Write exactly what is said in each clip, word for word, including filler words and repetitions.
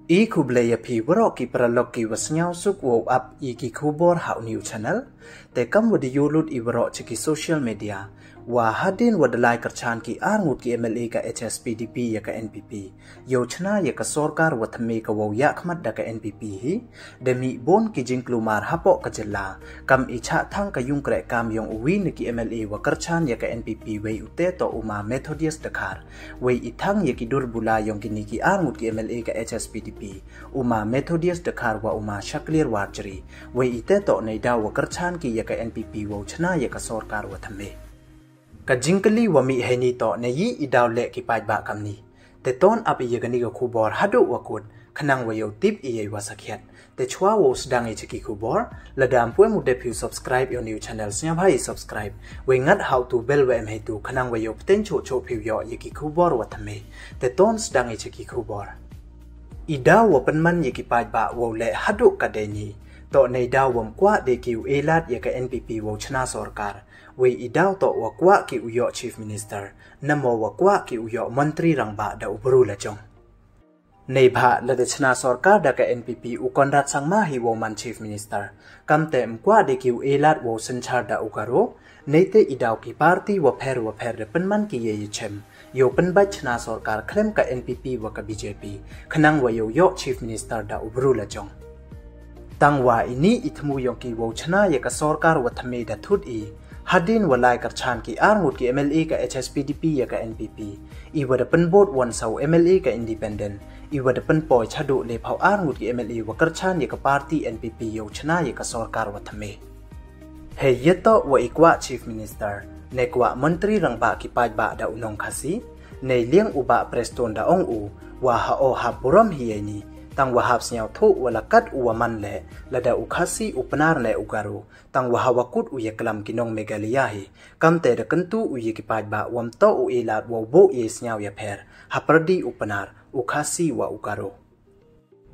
I khublei ya phi waroh ki paralok ki wa sngewsuk wow ap ya ki khubor ha u new channel. Te kam wa da yoh lut i waroh cha ki social media, wa hadien wa da lai kyrchan ki ar ngut ki M L A ka H S P D P ya ka N P P yow chna ya ka sorkar wa thymme ka wow yakhmat da ka N P P hi, da mih bun ki jingkulmar hapoh ka jylla. Kam i chah thang ka yung kreh kam yong u wi na ki M L A wa kyrchan ya ka N P P, wei u te toh u ma Methodius Dkhar. Wei i thang ya ki dur bula yong kini ki ar ngut ki M L A ka H S P D P, u ma Methodius Dkhar wa u ma Shakliar Warjri. Wei i te toh nei daw wa kyrchan ki ya ka N P P wow chna ya ka sorkar wa thymme. Ka jingkylli wa mih heini toh nei i daw leh ki paidbah kamni. Te ton ap i ya kani ka khubor haduh wa kut, khnang wa yow tip i ya i wa sakhiat. Te chwa wow sdang i cha ki khubor, lada ym pu em u dep phi u subscribe ya u new channel, sngewbha i subscribe, wei ngat ha u tu bell wa em heitu, khnang wa yow pteng choh choh phi u yoh ya ki khubor wa thymme. Te ton sdang i cha ki khubor. I daw wa pynman ya ki paidbah wow leh haduh ka dei ni, toh nei daw wa ym kwah de ki u e lad ya ka N P P wow chna sorkar. Wei i daw toh wa kwah ki u yoh Chief Minister, namo wa kwah ki u yoh Montri Rangbah da u bru lajong. Neibhah lada chna sorkar da ka N P P, u Conrad Sangma hi wow man Chief Minister. Kamte ym kwah de ki u e lad wow synchar da u Garo. Neite i daw ki party wa pher wa pher da pynman ki ya i chem yow pynbait chna sorkar khlem ka N P P wa ka B J P, khnang wa yow yoh Chief Minister da u bru lajong. Tang wa ini i thmu yong ki wow chna ya ka sorkar wa thymme da thut i, hadien wa lai kyrchan ki ar ngut ki M L A ka H S P D P ya ka N P P, i wa da pynbud wan saw M L A ka independent, i wa da pynpoi chaduh le phaw ar ngut ki M L A wa kyrchan ya ka party N P P yow chna ya ka sorkar wa thymme. Hei yatoh wa i kwah Chief Minister, ne kwah Montri Rangbah ki paidbah da u nong Khasi, nei liang u Bah Prestone da ong u, wa ha o hap burom hi ya ini, tang wa hap sngewthuh wa la kat u wa man leh, lada u Khasi, u Pnar ne u Garo, tang wa ha wa kut u ya klam ki nong Meghalaya hi. Kamte da kyntu u ya ki paidbah wa ym toh u e lad wow buh ya i sngew ya pher hapyrdi u Pnar, u Khasi wa u Garo.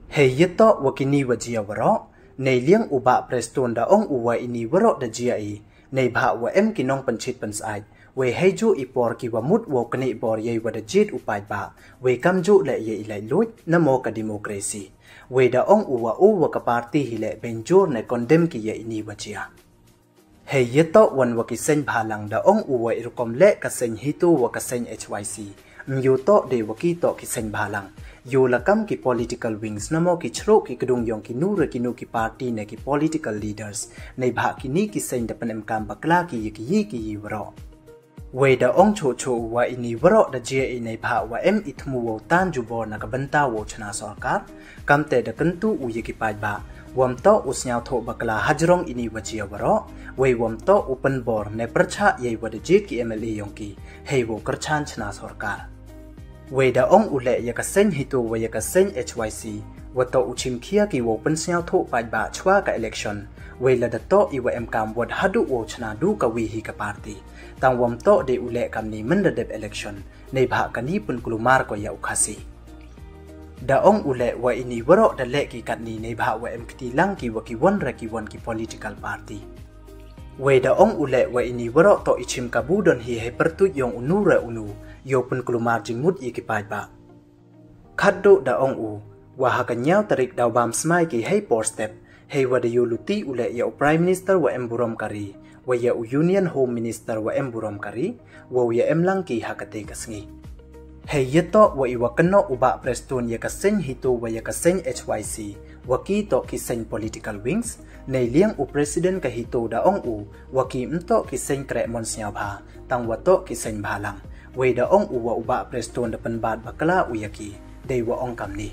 Hei yatoh wa kini wa jia waroh, nei liang u Bah Prestone da ong u wa ini waroh da jia i, neibhah wa em ki nong pynchit pynsait. Wei hei juh i por ki wa mut wow knieh bor ya i wa da jied u paidbah, wei kamjuh leh ya i laitluid, namo ka democracy. Wei da ong u wa u wa ka party hi leh bynjur ne condemn ki ya ini wa jia. Hei yatoh wan wa ki seng bhalang, da ong u wa i rukom leh ka seng HITO wa ka seng H Y C, ym yoh toh de wa ki toh ki seng bhalang. Yoh la kam ki political wings, namo ki chroh ki kdung yong ki nu re ki nu ki party ne ki political leaders. Neibhah kini ki seng da pynemkam bakla ki ya ki yi ki yi waroh. Wei da ong choh choh u wa ini waroh da jia i neibhah wa em i thmu wow tan jubor na ka bynta wow chna sorkar. Kamte da kyntu u ya ki paidbah wa ym toh u sngewthuh bakla hajrong ini wa jia waroh. Wei wa ym toh u pynbor ne pyrchah ya i wa da jied ki M L A yong ki hei wow kyrchan chna sorkar. Wei da ong u leh ya ka seng HITO wa ya ka seng H Y C, wa toh u chim khia ki wow pynsngewthuh paidbah chwa ka election. Wei lada toh i wa emkam wot haduh wow chna du ka wi hi ka party, tang wa ym toh de u leh kamni mynda dep election, neibhah kani pynkulmar ko ya u Khasi. Da ong u leh wa ini waroh da leh ki katni neibhah wa em kti lang ki wa ki won re ki won ki political party. Wei da ong u leh wa ini waroh toh i chim kabu don hi hei pyrtuit yong u nu re u nu, yow pynkulmar jingmut ya ki paidbah. Khatduh da ong u wa ha ka ynñiaw tarik daw bam smai ki hei por step, hei wa da yoh luti u leh ya u Prime Minister wa em burom ka ri, wa ya u Union Home Minister wa em burom ka ri, wow ya em lang ki ha kate ka sngi. Hei yatoh wa i wa kynnoh u Bah Prestone ya ka seng HITO wa ya ka seng H Y C, wa ki toh ki seng political wings. Nei liang u President ka HITO da ong u wa ki ym toh ki seng kreh mon sngewbha, tang wa toh ki seng bhalang. Wei da ong u wa u Bah Prestone da pynbat bakla u ya ki, dei wa ong kamni.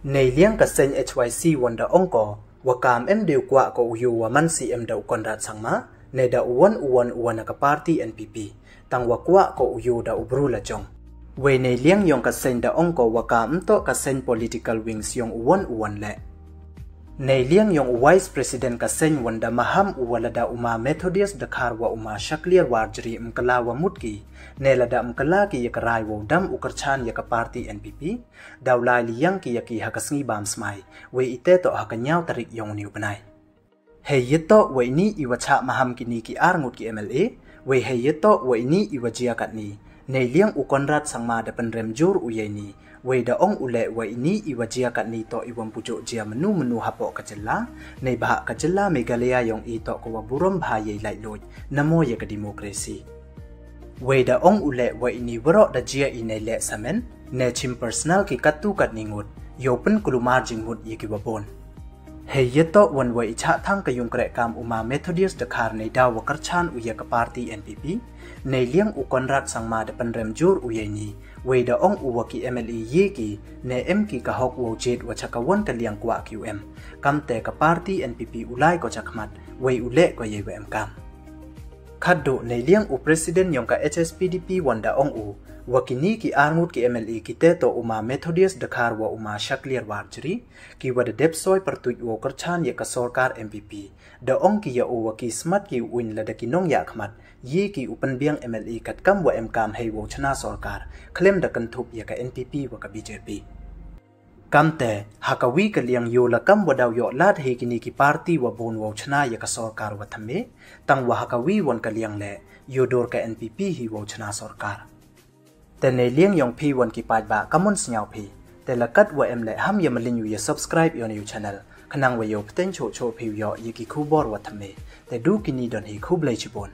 Nei liang ka seng H Y C wan da ong ko wa kam em de u kwah ko u yoh wa man C M da u Conrad Sangma, ne da u won u won u wa na ka party N P P, tang wa kwah ko u yoh da u bru lajong. Wei nei liang yong ka seng da ong ko wa kam ym toh ka seng political wings yong u won u won leh. Nei liang yong u Vice President ka seng wan da maham u wa lada u ma Methodius Dkhar wa u ma Shakliar Warjri ym kylla wa mut ki, ne lada ym kylla ki ya ka rai wow dam u kyrchan ya ka party N P P, daw lai liang ki ya ki ha ka sngi bam smai, wei ite toh ha ka ynñiaw tarik yong u ni u bnai. Hei yatoh wa ini i wa chah maham kini ki ar ngut ki M L A, wei hei yatoh wa ini i wa jia katni, nei liang u Conrad Sangma da pynrem jur u ya ini, Wei da ong u leh wa ini i wa jia katni toh i wa ym pu jooh jia mynnu mynnu hapoh ka jylla, neibhah ka jylla Meghalaya yong i toh ka wa burom bha yei laitluid, namo ya ka democracy. Wei da ong u leh wa ini waroh da jia i neileh samen, ne chim personal ki katto katni ngut, yow pynkulmar jingmut ya ki wa boon. Hei yatoh wan wa i chah thang ka yung kreh kam u ma Methodius Dkhar neidaw wa kyrchan u ya ka party N P P, neiliang u Conrad Sangma da pynrem jur u ya ini, wei da ong u wa ki M L A ye ki, ne em ki ka hok wow jied wa cha ka wan ka liang kwah ki u em. Kamte ka party N P P u lai ko chakhmat, wei u leh ko yei wa em kam. Khatduh neiliang u president yong ka H S P D P wan da ong u, wa kini ki ar ngut ki M L A kite toh u ma Methodius Dkhar wa u ma Shakliar Warjri, ki wa da dep soi pyrtuit wow kyrchan ya ka sorkar N P P. Da ong ki ya u wa ki smat ki u uin lada ki nongyakhmat, ye ki u pynbiang M L A katkam wa em kam hei wow chna sorkar, khlem da kynthup ya ka N P P wa ka B J P. Kamte, ha ka wi ka liang yow la kam wa daw yoh lad hei kini ki party wa boon wow chna ya ka sorkar wa thymme, tang wa ha ka wi wan ka liang leh, yow dur ka N P P hi wow chna sorkar. Te neiliang yong phi wan ki paidbah, ka mon snyaw phi. Te la kat wa em leh ham ya mlien u ya subscribe yong u channel, khnang wa yow pteng choh choh phi u yoh ya ki khubor wa thymme. Te du kini don hi, khublei chiboon.